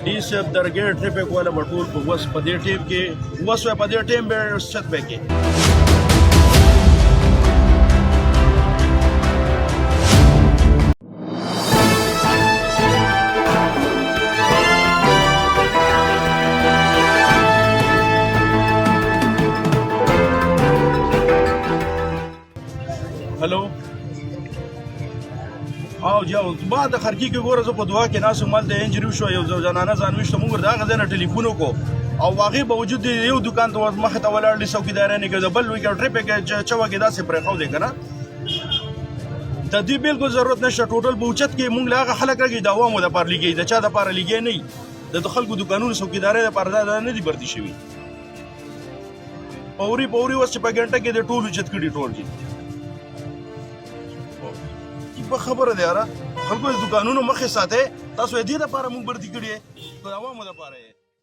ډي صاحب درګې ټریفک والا به ټول په وس په دې ټیم کې وس په دې ټیم به چت به کې. هلو او جی او ما د خرکی کې ګوره، زه په دعا کې ناس مال ته انجری شو، یو زنانه ځان وشته. موږ دا غزنه ټلیفون وکړو او هغه باوجود یو دکان ته مخ ته ولاړ دي، څوکیدار نه کې بل وی کې ټریپ کې چوا کې داسې پرې خو دې کنه. د دې بالکل ضرورت نشته. ټوټل بوچت کې مونږ له هغه خلک راګي د عوامو د پاره لګي، د چا د پاره لګي نه، د خلکو دکانونو څوکیدارۍ د پاره دا نه دي برتی شوي. پوري پوري اوس چې په ګنټه کې د ټولو چت کړي ټول دي په خبره دی. یاره، خلکو د دکانونو مخې ساته، تاسو دې لپاره مونږ برتی کړی، د عوامو لپاره.